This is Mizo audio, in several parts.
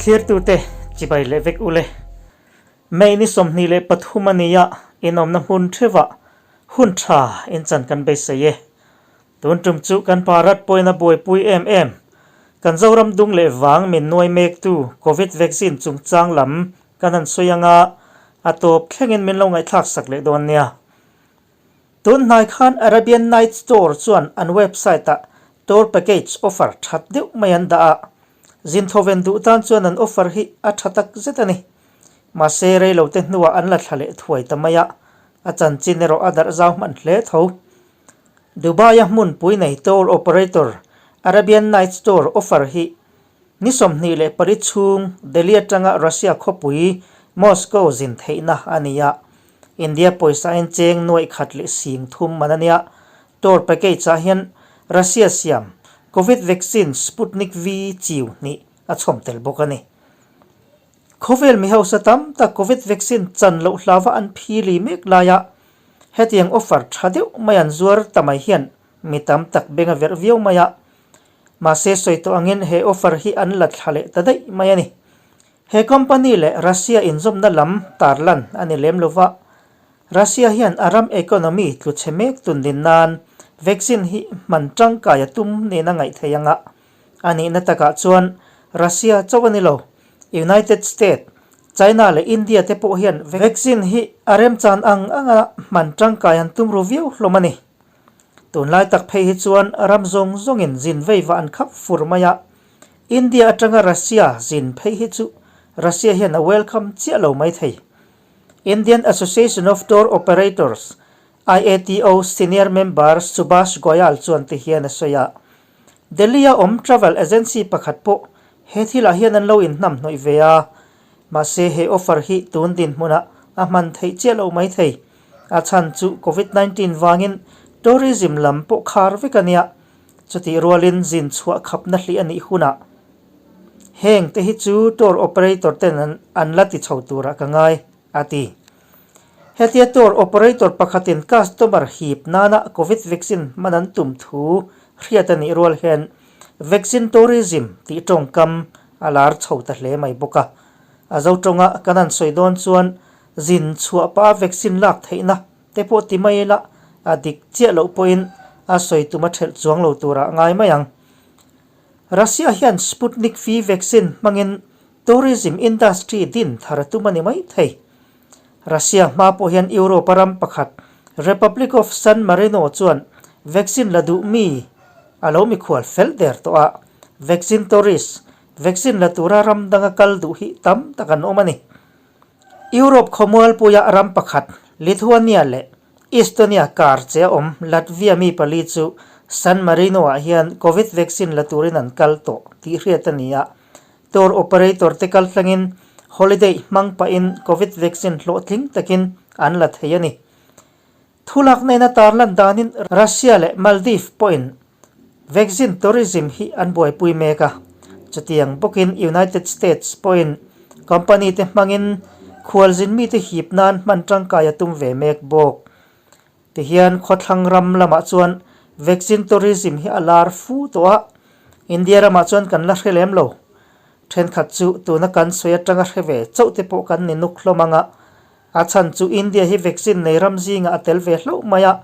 Thlirtute chibai leh vek ule. May ni 23 a nia, inawmna hmun theuhah hun tha inchan kan beisei e. Tun tum chu kan Bharat pawhin a buaipui em em. Kan Zoram dung leh vang min nuai mektu Covid vaccine chungchang lam kan han sawi anga a tawp thlengin min lo ngaihthlak sak leh dawn nia. Tun hnai khan Arabian Nights Tour chuan an website-ah tour package offer that deuh mai an dah a, zin thawven duh tan chuan an offer hi a tha tak zet a ni. Mahse reilote hnuah an la thla leh thuai ta mai a, a chanchin erawh a darh zau hman hle tho. Dubai-a hmunpui nei tour operator Arabian Nights Tour offer hi ni 24 chhung Delhi atanga Russia khawpui Moscow zin theihna a ni a, India pawisa in cheng nuaih khat leh sing thum man a nia. Tour package ah hian Russia siam Covid vaccine Sputnik V chiu hnih a chhawm tel bawk a ni. Khawvel mi hausa tam tak Covid vaccine chan loh hlava an phili mek laia hetiang offer tha deuh mai an zuar ta mai hian mi tam tak beng a verh viau mai a. Mahse sawi tawh angin he offer hi an la thla leh ta daih mai a ni. He company leh Russia inzawmna lam tarlan a ni lem lova, Russia hian a ram economy tlu chhe mek tun din nan vaccine hi hman tangkai a tum nen a ngaih theih anga a nihna takah chuan Russia chauh a ni lo, United State, China leh India te pawh hian vaccine hi a remchan ang anga hman tangkai an tum ru viau hlawm a ni. Tunlai tak phei hi chuan ram zawng zawngin zin veiva an khap fur mai a, India atanga Russia zin phei hi chu Russia hian a welcome chiah lo mai thei. Indian Association of Tour Operators, IATO, senior member Subhash Goyal chuan ti hian a sawi a, Delhi-a awm travel agency pakhat pawh he thilah hian an lo inhnamhnawih ve a, mahse he offer hi tun dinhmunah a hman theih chiah lo mai thei. A chhan chu Covid 19 vangin tourism lam pawh khar vek a nia. Chutih rualin zin chhuah khapna hlih a nih hunah heng te hi chu tour operator ten an la ti chho turah ka ngai, a ti. Hetia tour operator pakhatin customer hip nana Covid vaccine hman an tum thu hriat a nih rual hian vaccine tourism tih tawngkam a lar chho ta hle mai bawk a. A zo tawnga kan han sawi dawn chuan zin chhuah pah vaccine lak theihna te pawh ti mai ila a dik chiah loh pawhin a sawi tum a thelh chuang lo turah ngai mai ang. Russia hian Sputnik V vaccine hmangin tourism industry din thar a tum a ni mai thei. Russia hma pawh hian Europe-a ram pakhat Republic of San Marino chuan vaccine la duh mi a lo mikhual fel der tawh a, vaccine tourist, vaccine la tura ram danga kal duh hi tam tak an awm a ni. Europe khawmualpuia ram pakhat Lithuania leh Estonia kar che a awm Latvia mi pali chu San Marino-ah hian Covid vaccine la turin an kal tawh tih hriat a ni a. Tour operator te kal thlengin holiday hmang pahin Covid vaccine hlawhtling takin an la thei a ni. Thulak nena tarlan danin Russia leh Maldives pawhin vaccine tourism hi an buaipui mek a, chutiang bawkin United States pawhin company te hmangin khualzin mite hip nan hman tangkai a tum ve mek bawk. Tihian khawthlang ram lamah chuan vaccine tourism hi a lar fu tawh a, India ramah chuan kan la hre lem lo. Thenkhat chu tuna kan sawi atanga hre ve chauh te pawh kan ni nuk hlawm ang a, A chhan chu India hi vaccine nei ram zingah a tel ve hlauh mai a,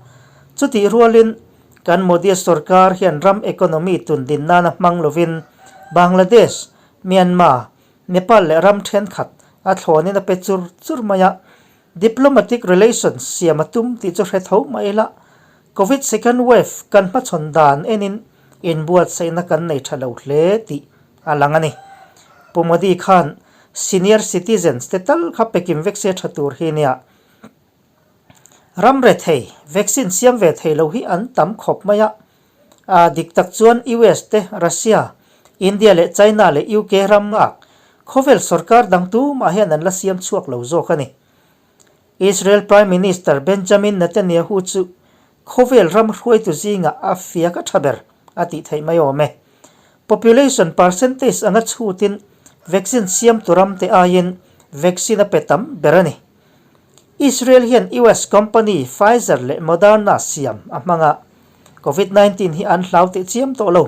chutih rualin kan Modi sorkar hian ram economy tundin nana hmang lovin Bangladesh, Myanmar, Nepal leh ram thenkhat a thlawnin a pe chur chur mai a, diplomatic relations siam a tum tih chu hre tho mai ila, Covid second wave kan hmachhawn dan enin inbuatsaihna kan nei tha lo hle tih a lang a ni. Pu Modi khan senior citizens te tal kha pekim vek se tha tur hi nia. Ram rethei, vaccine siam ve thei lo hi an tam khawp mai a. A dik tak chuan US te, Russia, India leh China leh UK ram ngak khawvel sorkar dang tumah hian an la siam chhuak lo zawk a ni. Israel Prime Minister Benjamin Netanyahu chu khawvel ram hruaitu zingah a fiak a tha ber a tih theih mai awm e. Population percentage anga chhutin vaccine siamtu ram te aiin vaccine a pe tam ber a ni. Israel hian US company Pfizer leh Moderna siam a hmang a, Covid 19 hi an hlau teh chiam tawh lo.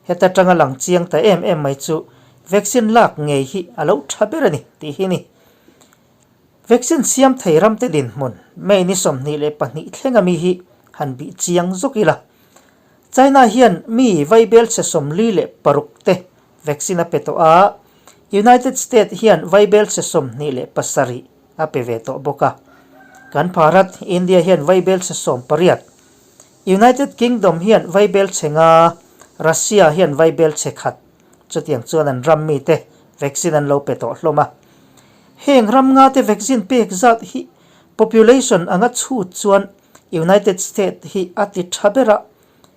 Heta tanga lang chiang ta em em mai chu Vaccine lak ngei hi a lo tha ber a ni tih hi a ni. Vaccine siam thei ramte dinhmun May ni 22 thleng ami hi han bih chiang zawk ila. China hian mi vaibelchhe 46 te vaccine a pe tawh a, United State hian vaibelchhe 27 a pe ve tawh bawk a. Kan Bharat, India hian vaibelchhe 18, United Kingdom hian vaibelchhe nga, Russia hian vaibelchhe khat chutiang chuan an ram mite vaccine an lo pe tawh hlawm a. Heng ram nga te vaccine pek zat hi population anga chhut chuan United State hi a ti tha ber a,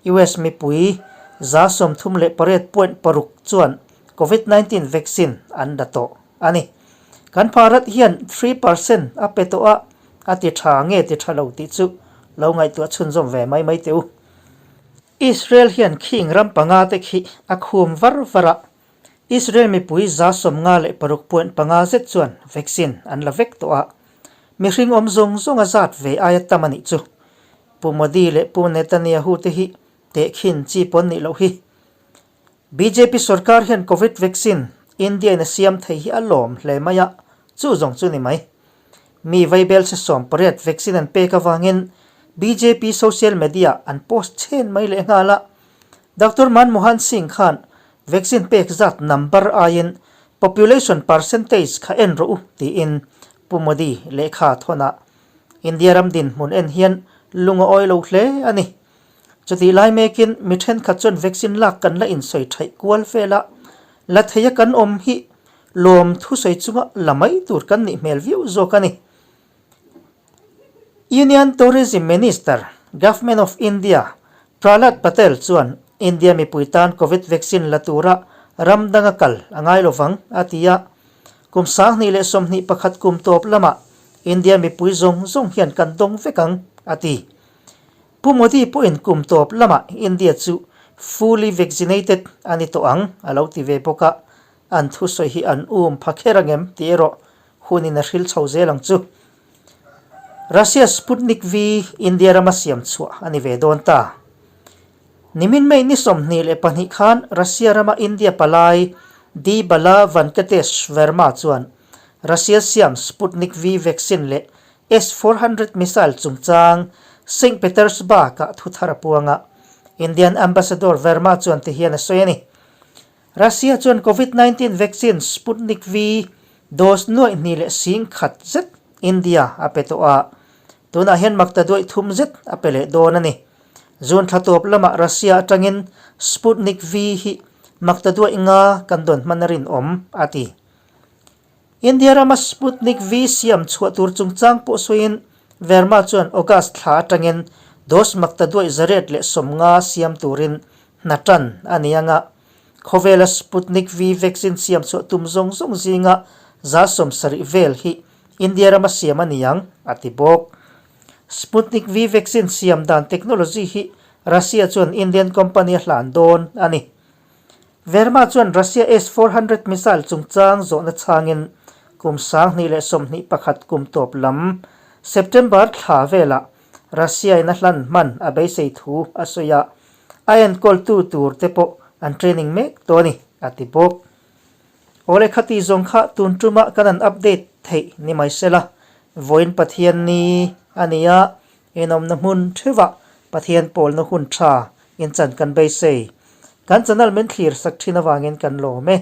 US mipui 38.6 chuan Covid 19 vaccine an la tawh a ni. Kan Bharat hian 3% a pe tawh a, a ti tha nge ti tha lo tih chu lo ngaihtuah chhunzawm ve mai mai teh u. Israel hian khing ram panga te khi a khum var var a, Israel mipui 56.5 zet chuan vaccine an la vek tawh a, mihring awm zawng zawng a zat ve aia tam a nih chu. Pu Modi leh Pu Netanyahu te hi tehkhin chi pawn nih loh hi. Bjp sorkar hian Covid vaccine India in a siam thei hi a lawm hle mai a, chu zawng chu ni mai. Mi vaibelchhe 18 vaccine an pek avangin bjp social media an post chhen mai leh nghal a. Doctor Manmohan Singh khan vaccine pek zat number aiin population percentage kha en rawh u tiin Pu Modi lehkha thawnah India ram dinhmun en hian lung a awi lo hle a ni. Chutih lai mekin mi thenkhat chuan vaccine lak kan la insawi thaih kual vel a, la theia kan awm hi lawm thusawi chunga la mai tur kan nih hmel viau zawk a ni. Union Tourism Minister, Government of India, Prahlad Patel chuan India mipui tan Covid vaccine la tura ram danga kal a ngai lovang a ti a. Kum 2021 kum tawp lamah India mipui zawng zawng hian kan dawng vek ang a ti. Pu Modi pawhin kum tawp lamah India chu fully vaccinated a ni tawh ang a lo ti ve bawk a, an thusawi hi an um pha kher ang em tih erawh hunin a hril chho zel ang chu. Russia Sputnik V India rama siam chhuah a ni ve dawn ta. Nimin May ni 22 khan Russia rama India palai D Bala Venkatesh Verma chuan Russia siam Sputnik V vaccine leh S 400 missile chungchang Saint Petersburg-ah thu thar a puang a, Indian Ambassador Verma chuan ti hian a sawi a ni. Russia chuan Covid 19 vaccine Sputnik V dose nuaih hnih leh sing khat zet India a pe tawh a, tunah hian makta duaih thum zet a pe leh dawn a ni. June thla tawp lamah Russia atangin Sputnik V hi makta duaih nga kan dawn hman a rinawm, a ti. India rama Sputnik V siam chhuah tur chungchang pawh sawiin Verma chuan August thla atangin dose makta duaih 150 siam turin hna tan a ni ang a. Khawvela Sputnik V vaccine siam chhuah tum zawng zawng zinga 70% vel hi India rama siam a ni ang, a ti bawk. Sputnik V vaccine siam dan technology hi Russia chuan Indian company a hlan dawn a ni. Verma chuan Russia S 400 missile chungchang zawhna chhangin kum 2021 kum tawp lam September thla velah Russia in a hlan hman a beisei thu a sawi a, a enkawltu tur te pawh an training mek tawh a ni, a ti bawk. Awle khati zawng kha tun tuma kan an update theih ni mai sela, vawiin Pathian ni a ni a, Inawmna hmun theuhah Pathian pawlna hun tha in chan kan beisei. Kan channel min thlir sak thin avangin kan lawm e.